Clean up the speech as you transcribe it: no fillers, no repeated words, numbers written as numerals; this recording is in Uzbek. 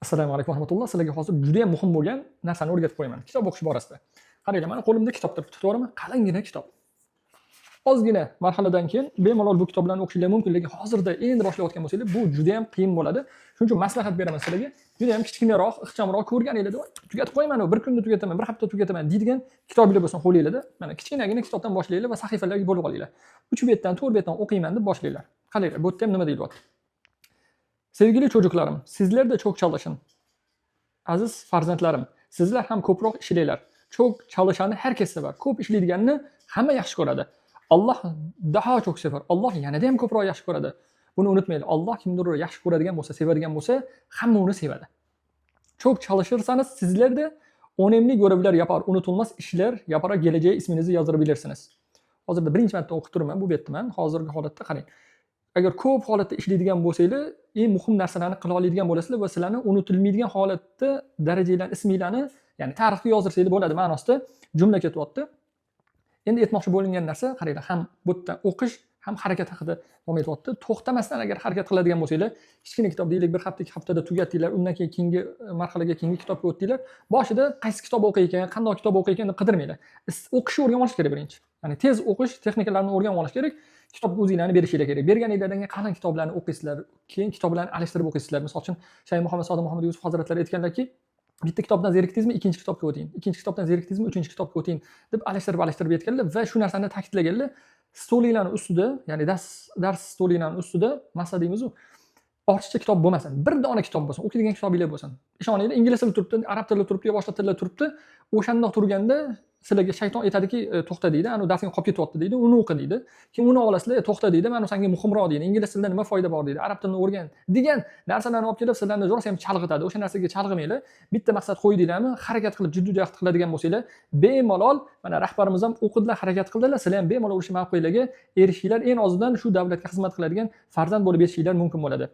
Assalomu alaykum rahmatulloh. Sizlarga hozir juda ham muhim bo'lgan narsani o'rgatib qo'yaman kitob o'qish borasida. Qaranglar, mana qo'limda kitob turibdi, to'g'rimi? Qalingina kitob. Ozgina marhaladan keyin bemalol bu kitoblarni o'qishinglar mumkin, lekin hozirda endi boshlayotgan bo'lsanglar, bu juda ham qiyin bo'ladi. Shuning uchun maslahat beraman sizlarga: juda ham kichkinaroq, ixchamroq, ko'rganinglarda "Voy, tugatib qo'yaman, bir kunda tugataman, bir haftada tugataman" deydigan kitoblar bo'lsin qo'linglarda. Mana kichkinagina kitobdan boshlanglar va sahifalarga bo'lib olinglar. Uch betdan, to'rt betdan o'qiyman deb boshlanglar. Qaranglar, bu yerda ham nima deyilyapti? "Sevgili çocuklarım, sizler de çok çalışın." Aziz farzandlarim, sizlar ham ko'proq ishlanglar. "Çok çalışanı herkes sever." Ko'p ishlaydiganni hamma yaxshi ko'radi. "Allah daha çok sever." Alloh yanada ham ko'proq yaxshi ko'radi. Buni unutmanglar. Alloh kimnidir yaxshi ko'radigan bo'lsa, sevadigan bo'lsa, hamma uni sevadi. "Çok çalışırsanız sizler de önemli görevler yapar, unutulmaz işler yaparak geleceğe isminizi yazdırabilirsiniz. Hozirda birinchi marta o'qib turibman bu betni man. Hozirgi holatda qarang. Agar ko'p holatda ishlaydigan bo'lsanglar, eng muhim narsalarni qila oladigan bo'lasizlar va sizlarni unutilmaydigan holatda darajanglarni, isminglarni, ya'ni tarixga yozdirsanglar bo'ladi ma'nosida jumla ketyapti. Endi aytmoqchi bo'lingan narsa, qaranglar, ham bu yerda o'qish, ham harakat haqida davom etyapti. To'xtamasdan agar harakat qiladigan bo'lsanglar, kichkina kitob, deylik, bir hafta, 2 haftada tugatdinglar, undan keyin keyingi marhalaga, keyingi kitobga o'tdinglar. Boshida qaysi kitob o'qiy ekan, qanday kitob o'qiy ekan deb qidirmanglar. O'qishni o'rganib olish kerak birinchi. Ya'ni tez o'qish texnikalarini o'rganib olish kerak. Kitobga o'zinglarni berishinglar kerak. Berganinglardan keyin qalin kitoblarni o'qiysizlar, keyin kitoblarni alishtirib o'qiysizlar. Misol uchun, Shayx Muhammad Sodiq Muhammad Yusuf hazratlari aytganlarki, bitta kitobdan zerikdingizmi, ikkinchi kitobga o'ting, ikkinchi kitobdan zerikdingizmi, uchinchi kitobga o'ting deb alishtirib alishtirib aytganlar va shu narsani ta'kidlaganlar. Stolinglarni ustida, ya'ni dars stolinglarni ustida, masa deymizu, ortiqcha kitob bo'lmasin, bir dona kitob bo'lsin, o'qiydigan kitobinglar bo'lsin. Ishoninglar, ingliz tili turibdi, arab tili turibdi yo boshqa tillar turibdi. O'shandoq turganda sizlarga shayton aytadiki, "To'xta", deydi, "anavi darsing qolib ketyapti", deydi, "uni o'qi", deydi. Keyin uni olasizlar, "To'xta", deydi, "mana sanga muhimroq", deydi, "ingliz tilida nima foyda bor", deydi, "arab tilini o'rgan" degan narsalarni olib kelib sizlarni rosa ham chalg'itadi. O'sha narsaga chalg'imanglar. Bitta maqsad qo'ydinglarmi, harakat qilib, jiddiy jahd qiladigan bo'lsanglar, bemalol, mana rahbarimiz ham o'qidilar, harakat qildilar, sizlar ham bemalol o'sha mavqelarga erishinglar, eng ozidan shu davlatga xizmat qiladigan farzand bo'lib yetishinglar mumkin bo'ladi.